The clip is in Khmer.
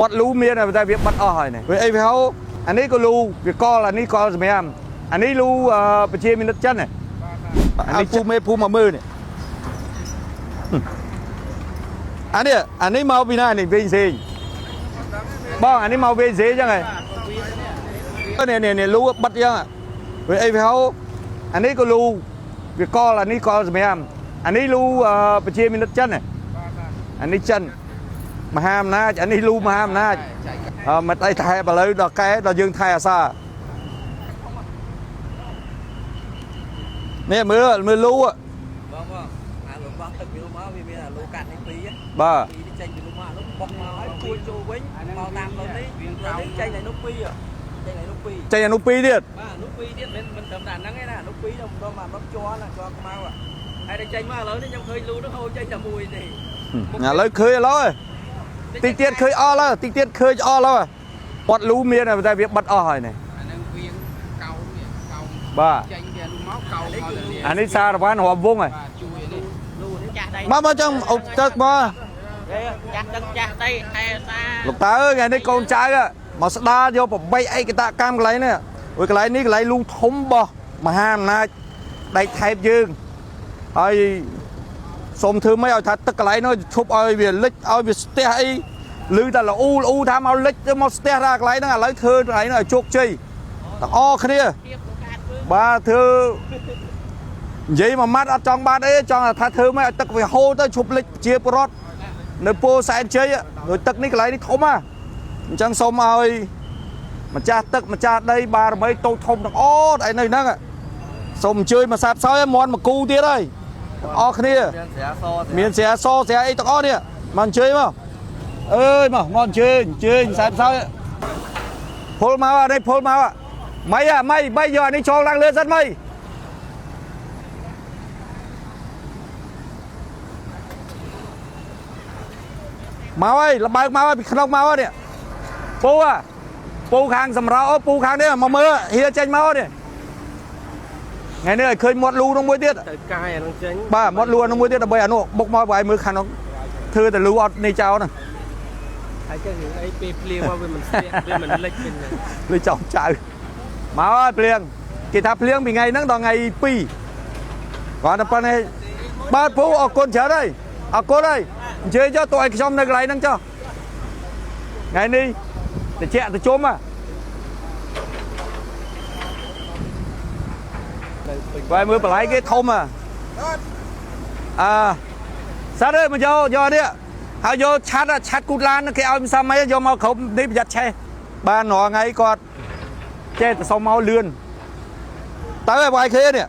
មាត់លូមានតែវាបិទអស់ហើយនេះវាអីវាហៅអានេះក៏លូវាកលអានេះកលសម្រាមអានេះលូប្រជាមានិតចិនអានេះភូមិមេភូមិមកមើលនេះអានេះអានេះមកពីណានេះវិញសេងបងអានេះមកវិញសេងចឹងហ៎នេះនេះនេះលូបិទចឹងវាអីវាហៅអានេះក៏លូវាកលអានេះកលសម្រាមអានេះលូប្រជាមានិតចិនអានេះចិនមហាអំណាចអានេះលូមហាអំណាចអឺមិនអីថែឥឡូវដល់កែដល់យើងថែអាសានេះមើលមើលលូ បងបងអាលំបោះទឹកពីនោះមកវាមានអាលូកាត់នេះពីរ បាទ ពីរនេះចេញពីនោះមកអានោះបុកមកហើយគួចចូលវិញមកតាមលំនេះលំនេះចេញតែនោះពីរចេញតែនោះពីរ ចេញអានោះពីរទៀត បាទនោះពីរទៀតមិនមិនត្រឹមតែហ្នឹងឯណានោះពីរដល់ម្ដងមកមកជ័រណាជ័រខ្មៅហើយតែចេញមកឥឡូវនេះខ្ញុំឃើញលូនោះហូរចេញតែមួយទេ ឥឡូវឃើញឥឡូវតិចទៀតឃើញអស់ហើយតិចទៀតឃើញអស់ហើយពាត់លូមានតែវាបិទអស់ហើយនេះ អានឹងវៀងកោងនេះកោង បាទ ចេញពីនោះមកកោងមកទៅនេះ អានេះសារវ៉ាន់រាប់វងហើយ បាទជួយនេះ លូនេះ ចាស់ដី មកមកចង់អុបទឹកមក ចាស់ទឹកចាស់ដីថែសា លោកតើអើយថ្ងៃនេះកូនចៅមកស្ដារយកប្របីឯកតកម្មកន្លែងនេះអូយកន្លែងនេះកន្លែងលូធំបោះមហាអំណាចដែកថែបយើងហើយសូមធ្វើម៉េចឲ្យថាទឹកកន្លែងនោះឈប់ឲ្យវាលិចឲ្យវាស្ទះអីឮតែល្អូល្អូថាមកលិចទៅមកស្ទះដល់កន្លែងហ្នឹងឥឡូវធ្វើកន្លែងហ្នឹងឲ្យជោគជ័យទាំងអស់គ្នា ភាពកើតធ្វើ បាទធ្វើនិយាយមួយម៉ាត់អត់ចង់បានអីចង់ថាធ្វើម៉េចឲ្យទឹកវាហូរទៅឈប់លិចជាប្រវត្តិនៅពោធិ៍សែនជ័យដោយទឹកនេះកន្លែងនេះធំហ่ะអញ្ចឹងសូមឲ្យម្ចាស់ទឹកម្ចាស់ដីបារមីតូចធំទាំងអស់ឯនៅហ្នឹងសូមអញ្ជើញមកសាបសោយមន់មកគូទៀតហើយទាំងអស់គ្នា មានស្រាស មានស្រាសស្រាអីទាំងអស់នេះមកអញ្ជើញមកអើយមកមកអញ្ជើញអញ្ជើញសាបសោយពុលមកអានេះពុលមកម៉ៃអាម៉ៃបីយកអានេះចូលឡើងលើសិនម៉ៃ មកហើយលបើកមកហើយពីក្នុងមកហើយនេះពូអាពូខាងសម្រោពូខាងនេះមកមើលហៀចេញមកនេះថ្ងៃនេះឲ្យឃើញមាត់លូនោះមួយទៀត ទៅកាយអានឹងចេញ បាទមាត់លូអានោះមួយទៀតដើម្បីអានោះបុកមកបើឲ្យមើលខាងនោះធ្វើតែលូអត់នេះចោលហ្នឹង ហើយចឹងរឿងអីពេលភ្លៀងមកវាមិនស្ទះវាមិនលិចវិញ លុយចោលចៅមកហើយភ្លៀងគេថាភ្លៀងពីថ្ងៃហ្នឹងដល់ថ្ងៃ2គាត់តែប៉ុណ្ណេះបាទពូអរគុណច្រើនហើយអរគុណហើយអញ្ជើញចុះតួឲ្យខ្ញុំនៅកន្លែងហ្នឹងចុះថ្ងៃនេះតិចតិជុំហ่ะ បែរមើលបន្លែគេធំហ่ะអើសាត់អើយមកយកយកនេះហើយយកឆាត់ឆាត់គូតឡានគេឲ្យមិនសាមអីយកមកគ្រប់នេះប្រយ័ត្នឆេះបានរាល់ថ្ងៃគាត់ចេះតែសុំមកលឿនទៅឲ្យបាយគេនេះ